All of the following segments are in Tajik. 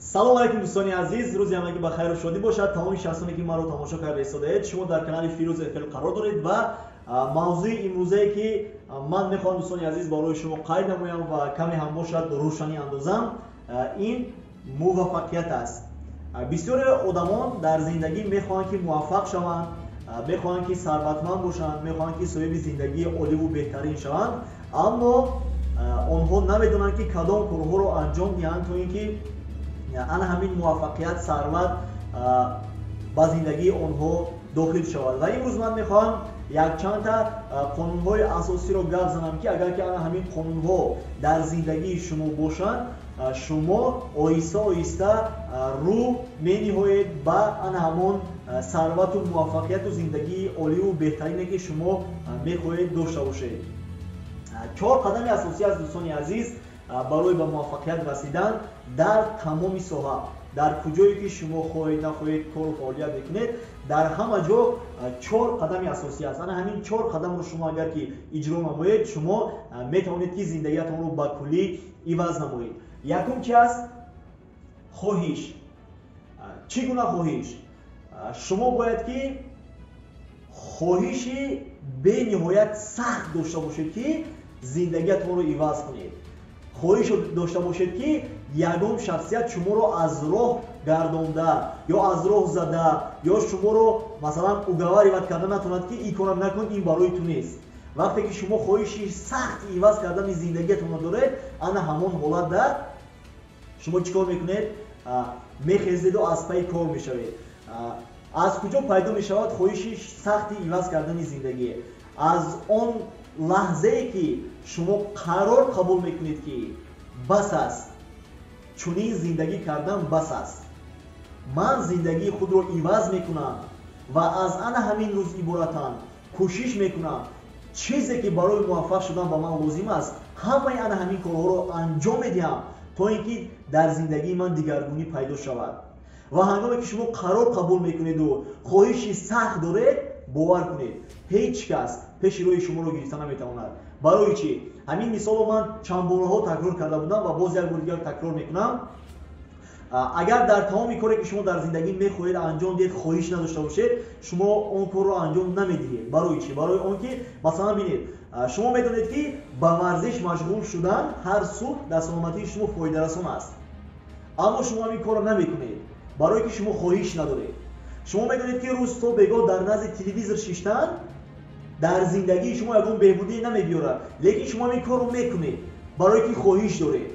Салом алейкум, дӯстони азиз, рӯзи ҳамагӣ ба хайру шодӣ бошад. Тамоми шахсоне, ки маро тамошо карда истодаед, шумо дар канали Фирӯз ФЛ қарор доред ва мавзӯи имрӯзае, ки ман мехоҳам, дӯстони азиз, барои шумо қайд намоям ва каме ҳам бошад рӯшанӣ андозам, ин муваффақият аст. Бисёре одамон дар зиндагӣ мехоҳанд, ки муваффақ шаванд, мехоҳанд, ки сарватманд бошанд, мехоҳанд, ки соҳиби зиндагии оливу беҳтарин шаванд, аммо онҳо намедонанд, ки кадом корҳоро анҷом диҳанд, то ин ки ана ҳамин муваффақият, сарват ба зиндагии онҳо дохил шавад. Ва имрӯз ман мехоҳам якчандта қонунҳои асосиро гап занам, ки агар ки ана ҳамин қонунҳо дар зиндагии шумо бошанд, шумо оҳиста оҳиста рӯ мениҳоед ба ана ҳамон сарвату муваффақияту зиндагии оливу беҳтарине, ки шумо мехоҳед дошта бошед. Чор қадами асосӣ аст, дӯстони азиз, барои ба муваффақият расидан дар тамоми соҳа. Дар куҷое ки шумо хоҳед нахоҳед кору фаъолият мекунед, дар ҳама ҷо чор қадами асосӣ аст. Ана ҳамин чор қадамро шумо агар ки иҷро намоед, шумо метавонед, ки зиндагиатонро ба куллӣ иваз намоед. Якум чи аст? Хоҳиш. Чӣ гуна хоҳиш? Шумо бояд ки хоҳиши бениҳоят сахт дошта бошед, ки зиндагиатонро иваз кунед. Хоҳиш дошта бошед, ки ягон шахсият шуморо аз роҳ гардонда ё аз роҳ зада ё шуморо, масалан, уговаривать карда натавонад, ки ин кора накун, ин барои ту нест. Вақте ки шумо хоҳиши сахти иваз кардани зиндагиатонро доред, ана ҳамон ҳолатда шумо чӣ кор мекунед? Мехезеду аз пайи кор мешавед. Аз куҷо пайдо мешавад хоҳиши сахти иваз кардани зиндагӣ? Аз он лаҳзае, ки шумо қарор қабул мекунед, ки бас аст, чунин зиндагӣ кардан бас аст, ман зиндагии худро иваз мекунам ва аз ана ҳамин рӯз иборатан кӯшиш мекунам, чизе ки барои муваффақ шудан ба ман лозим аст, ҳамаи ана ҳамин корҳоро анҷом медиҳам, то ин ки дар зиндагии ман дигаргунӣ пайдо шавад. Ва ҳангоме ки шумо қарор қабул мекунеду хоҳиши сахт доред, бовар кунед, ҳеҷ кас пеши роҳи шуморо гирифта наметавонад. Барои чӣ? Ҳамин мисолро ман чанд борҳо такрор карда будам ва боз як бор дигар такрор мекунам. Агар дар тамоми коре, ки шумо дар зиндагӣ мехоҳед анҷом диҳед, хоҳиш надошта бошед, шумо он корро анҷом намедиҳед. Барои чӣ? Барои он ки, масалан, бинед, шумо медонед, ки ба варзиш машғул шудан ҳар субҳ дар саломатии шумо фоидарасон аст, аммо шумо ҳамин корро намекунед, барое ки шумо хоҳиш надоред. Шумо медонед, ки рӯз то бегоҳ дар назди телевизор шиштан дар зиндагии шумо ягон беҳбудие намебиёрад, лекин шумо ҳамин корро мекунед, барое ки хоҳиш доред.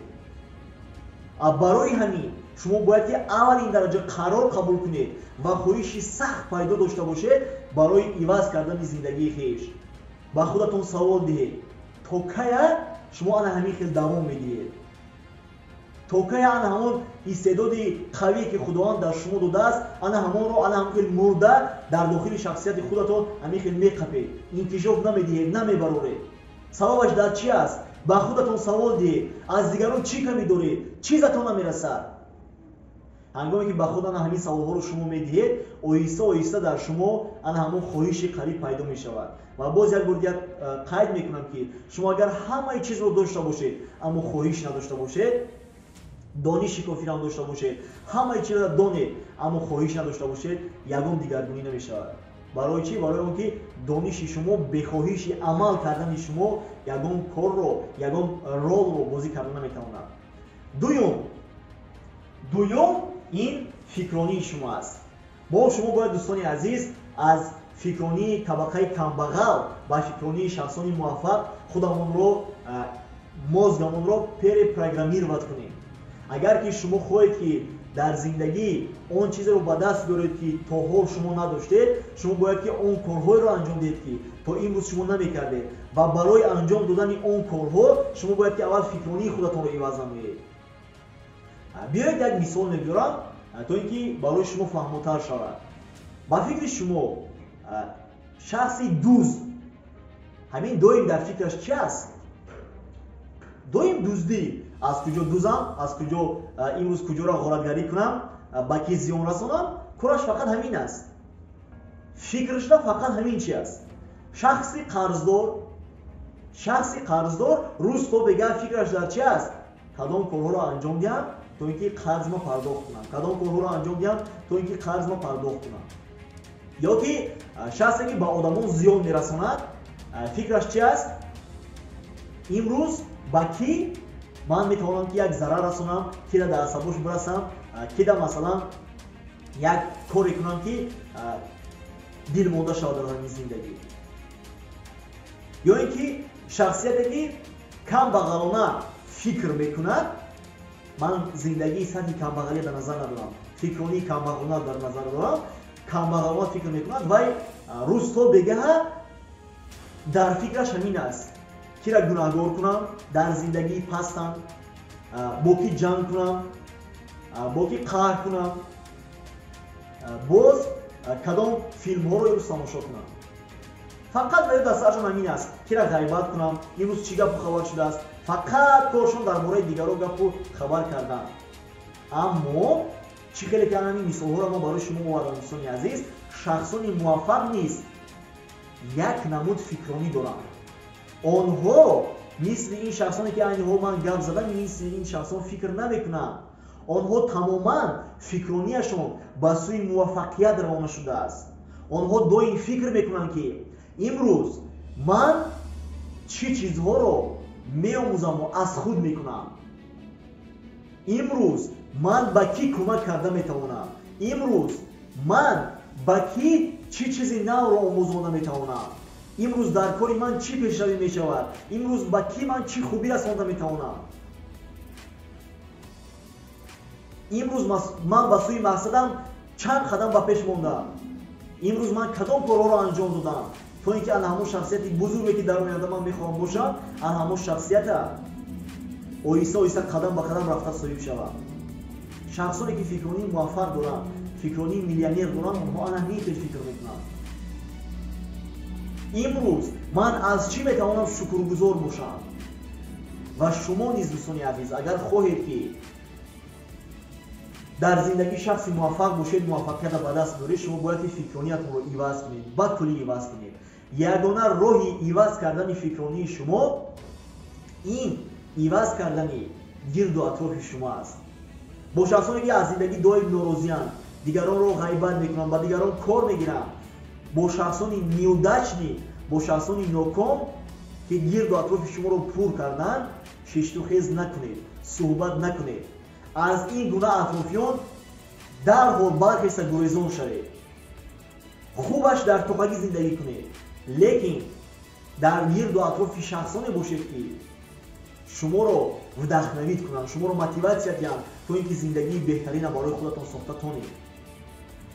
Барои ҳамин шумо бояд ки аввалин дараҷа қарор қабул кунед ва хоҳиши сахт пайдо дошта бошед барои иваз кардани зиндагии хеш. Ба худатон савол диҳед: то кая шумо ана ҳамин хел давом медиҳед? То кая ана ҳамон истеъдоди қавие, ки Худованд дар шумо додааст, ана ҳамонро ана ҳамон хел мурда дар дохили шахсияти худатон ҳамин хел меқапед, инкишоф намедиҳед, намебароред? Сабабаш дар чӣ аст? Ба худатон савол диҳед: аз дигарон чӣ камӣ доред, чизатон намерасад? Ҳангоме ки ба худ ана ҳамин саволҳоро шумо медиҳед, оҳиста оҳиста дар шумо ана ҳамон хоҳиши қавӣ пайдо мешавад. Ва боз як бор дигар қайд мекунам, ки шумо агар ҳамаи чизро дошта бошед, аммо хоҳиш надошта бошед, дониши кофирам дошта бошед, ҳамаи чизро донед, аммо хоҳиш надошта бошед, ягон дигаргунӣ намешавад. Барои чӣ? Барои он ки дониши шумо бехоҳиши амал кардани шумо ягон корро, ягон ролро бозӣ карда наметавонад. Дуюм ин фикронии шумо аст. Мо шумо бояд, дӯстони азиз, аз фикронии табақаи камбағал ба фикронии шахсони муваффақ худамонро, мозгамонро перепрограммировать кунем. Агар ки шумо хоҳед, ки дар зиндагӣ он чизеро ба даст биёред, ки то ҳол шумо надоштед, шумо бояд ки он корҳоеро анҷом диҳед, ки то имрӯз шумо намекардед. Ва барои анҷом додани он корҳо шумо бояд ки аввал фикронии худатонро иваз намоед. Биёед, як мисол мебиёрам, то ин ки барои шумо фаҳмотар шавад. Ба фикри шумо, шахси дузд ҳамин доим дар фикраш чи аст? Доим дуздӣ: аз куҷо дузам, аз куҷо имрӯз куҷоро ғоратгарӣ кунам, ба ки зиён расонам. Кораш фақат ҳамин аст, фикрашда фақат ҳамин чи аст. Шахси қарздор рӯз то бегаҳ фикраш дар чи аст? Кадом корҳоро анҷом диҳам, то ин ки қарзма пардохт кунам? Кадом корҳоро анҷом диҳам, то ин ки қарзма пардохт кунам? Ё ки шахсе ки ба одамон зиён мерасонад, фикраш чи аст? Имрӯз ба кӣ ман метавонам ки як зарар расонам, кира дар асабош бирасам, кида масалан як коре кунам ки дилмонда шавад дар ҳамин зиндагӣ. Ё ин ки шахсияте ки камбағалона фикр мекунад, ман зиндагии сатҳи камбағалия дар назар надорам, фикронии камбағалона дар назар дорам, камбағалона фикр мекунад, вай рӯз то бегаҳа дар фикраш ҳамин аст: кира гунаҳгор кунам, дар зиндагии пастам, бо ки ҷанг кунам, бо ки қаҳр кунам, боз кадом филмҳоро имрӯз тамошо кунам. Фақат ва дар саршон ҳамин аст: кира ғайбат кунам, имрӯз чӣ гапу хабар шудааст. Фақат коршон дар бораи дигаро гапу хабар кардан. Аммо чӣ хеле ки ҳамин мисолҳоро ман барои шумо овардам, дӯстони азиз, шахсони муваффақ низ як намуд фикронӣ доранд. Онҳо мисли ин шахсоне ки айни ҳол ман гап задам, мисли ин шахсон фикр намекунанд. Онҳо тамоман фикронияшон ба сӯи муваффақият равона шудааст. Онҳо доим фикр мекунанд ки имрӯз ман чӣ чизҳоро меомӯзаму аз худ мекунам, имрӯз ман ба кӣ кӯмак карда метавонам, имрӯз ман ба кӣ чӣ чизи навро омӯзонда метавонам, имрӯз дар кори ман чӣ пешравӣ мешавад, имрӯз ба кӣ ман чӣ хубӣ расонда метавонам, имрӯз ман ба сӯи мақсадам чанд қадам ба пеш мондам, имрӯз ман кадом корҳоро анҷом додам, то ин ки ана ҳамон шахсияти бузурге ки дар оянда ман мехоҳам бошам, ана ҳамон шахсията оҳиста оҳиста қадам ба қадам рафта соҳиб шавам. Шахсоне ки фикронии муваффақ доранд, фикронии миллионер доранд, онҳо ана ҳамин хел фикр мекунанд. Имрӯз ман аз чӣ метавонам шукргузор бошам? Ва шумо низ, дӯстони азиз, агар хоҳед ки дар зиндагӣ шахси муваффақ бошед, муваффақиятро ба даст биёред, шумо бояд ки фикрониятонро иваз кунед, ба куллӣ иваз кунед. Ягона роҳи иваз кардани фикронии шумо ин иваз кардани гирду атрофи шумо аст. Бо шахсоне ки аз зиндагӣ доим норозианд, дигаронро ғайбат мекунанд, ба дигарон кор мегиранд, бо шахсони неудачник, бо шахсони ноком ки гирду атрофи шуморо пур карданд, шиштухез накунед, суҳбат накунед. Аз ин гуна атрофиён дарҳол бархеста гурезон шавед. Хубаш дар тоқагӣ зиндагӣ кунед, лекин дар гирду атрофи шахсоне бошед ки шуморо вдохновить кунанд, шуморо мотиватсия диҳанд, то ин ки зиндагии беҳтарина барои худатон сохта тонед,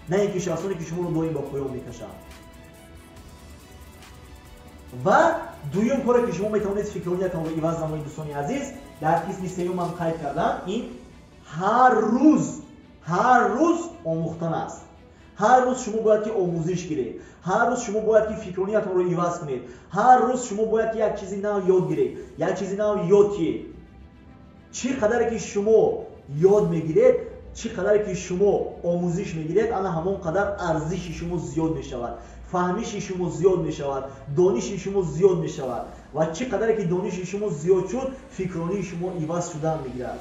на ин ки шахсоне ки шуморо доим ба поён мекашанд. Ва дуюм коре ки шумо метавонед фикрониятонро иваз намоед, дӯстони азиз, дар қисми сеюм ман қайд кардам, ин ҳар рӯз омӯхтан аст. Ҳар рӯз шумо бояд ки омӯзиш гиред, ҳар рӯз шумо бояд ки фикрониятонро иваз кунед, ҳар рӯз шумо бояд ки як чизи нав ёд гиред, як чизи нав ёд гиред. Чӣ қадаре ки шумо ёд мегиред, чӣ қадаре ки шумо омӯзиш мегиред, ана ҳамон қадар арзиши шумо зиёд мешавад, фаҳмиши шумо зиёд мешавад, дониши шумо зиёд мешавад. Ва чӣ қадаре ки дониши шумо зиёд шуд, фикронии шумо иваз шудан мегирад.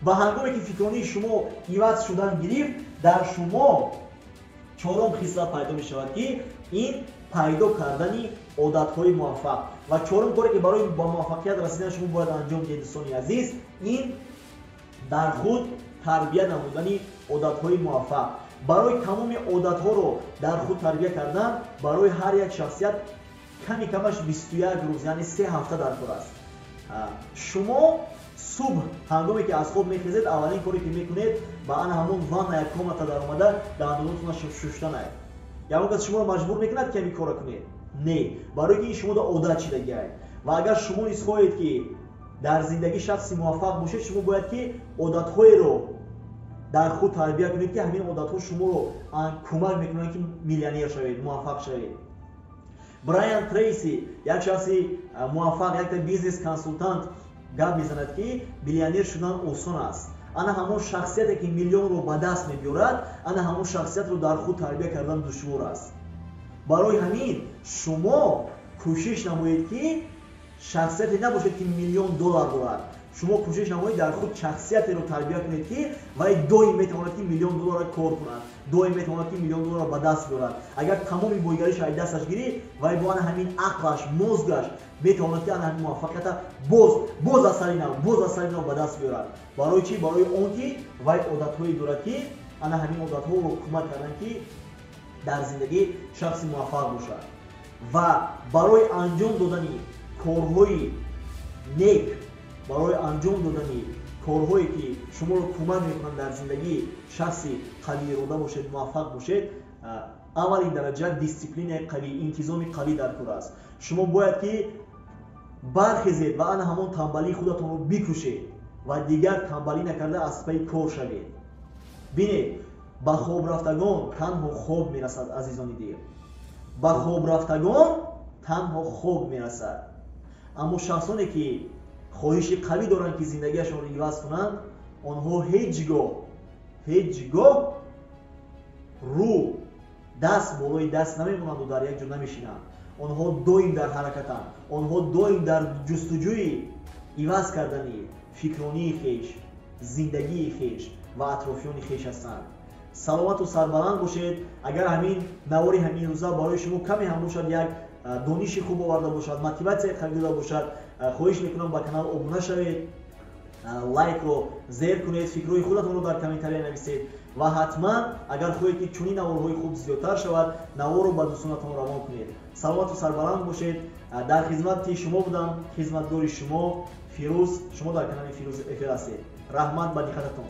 Ва ҳангоме ки фикронии шумо иваз шудан гирифт, дар шумо чорум хислат пайдо мешавад, ки ин пайдо кардани одатҳои муваффақ. Ва чорум коре ки барои ба муваффақият расидан шумо бояд анҷом диҳед, дӯстони азиз, ин дар худ тарбия намудани одатҳои муваффақ. Барои тамоми одатҳоро дар худ тарбия кардан барои ҳар як шахсият ками камаш 21 рӯз, яъне 3 ҳафта дар кор аст. Шумо субҳ ҳангоме ки аз хоб мехезед, аввалин коре ки мекунед, ба ана ҳамон ванная комната даромада дандонотонро шуштанае. Ягон кас шуморо маҷбур мекунад ки ҳамин корро кунед? Не, барои ки ин шумода одат шидагиай. Ва агар шумо низ хоҳед ки дар зиндагӣ шахси муваффақ бошед, шумо бояд ки одатҳоеро дар худ тарбия кунед ки ҳамин одатҳо шуморо кӯмак мекунанд ки миллионер шавед, муваффақ шавед. Брайан Трейси, як шахси муваффақ, якта бизнес-консултант гап мезанад ки миллионер шудан осон аст. Ана ҳамон шахсияте ки миллионро ба даст мебиёрад, ана ҳамон шахсиятро дар худ тарбия кардан душвор аст. Барои ҳамин шумо кӯшиш намоед ки шахсияте набошед ки миллион доллар дорад, Шумо кӯшиш намоед, дар худ шахсиятеро тарбия кунед, ки вай доим метавонад, ки миллион долларро кор кунад, доим метавонад, ки миллион долларро ба даст биёрад. Агар тамоми бойгариша аз дасташ гирӣ, вай бо ана ҳамин ақлаш, мозгаш метавонад, ки ана ҳамин муваффақията боз, боз аз сари нав, боз аз сари нав ба даст биёрад. Барои чӣ? Барои он ки вай одатҳое дорад, ки ана ҳамин одатҳоро кӯмак карданд, ки дар зиндагӣ шахси муваффақ бошад. Ва барои анҷом додани корҳои нек, барои анҷом додани корҳое, ки шуморо кӯмак мекунанд дар зиндагӣ шахси қавиирода бошед, муваффақ бошед, аввалин дараҷа дисциплинаи қавӣ, интизоми қавӣ дар кор аст. Шумо бояд, ки бархезед ва ана ҳамон тамбалии худатонро бикушед ва дигар тамбалӣ накарда, аз пайи кор шавед. Бинед, ба хоб рафтагон танҳо хоб мерасад. Азизони дил, ба хоб рафтагон танҳо хоб мерасад, аммо шахсоне, ки хоҳиши қавӣ доранд, ки зиндагиашонро иваз кунанд, онҳо ҳеҷ гоҳ, ҳеҷ гоҳ рӯ даст болои даст намемонанду дар як ҷо намешинанд. Онҳо доим дар ҳаракатанд, онҳо доим дар ҷустуҷӯи иваз кардани фикронии хеш, зиндагии хеш ва атрофиёни хеш ҳастанд. Саломату сарбаланд бошед. Агар ҳамин навори ҳамин рӯза барои шумо каме ҳам бошад як дониши хуб оварда бошад, мотиватсияи қавӣ дода бошад, хоҳиш мекунам, ба канал обуна шавед, лайкро зер кунед, фикрҳои худатонро дар комментария нависед ва ҳатман, агар хоҳед, ки чунин наворҳои хуб зиёдтар шавад, наворро ба дӯстонатон равон кунед. Саломату сарбаланд бошед. Дар хизмати шумо будам хизматгори шумо Фирӯз. Шумо дар канали Фирӯз Эфир ҳастед. Раҳмат ба диққататон.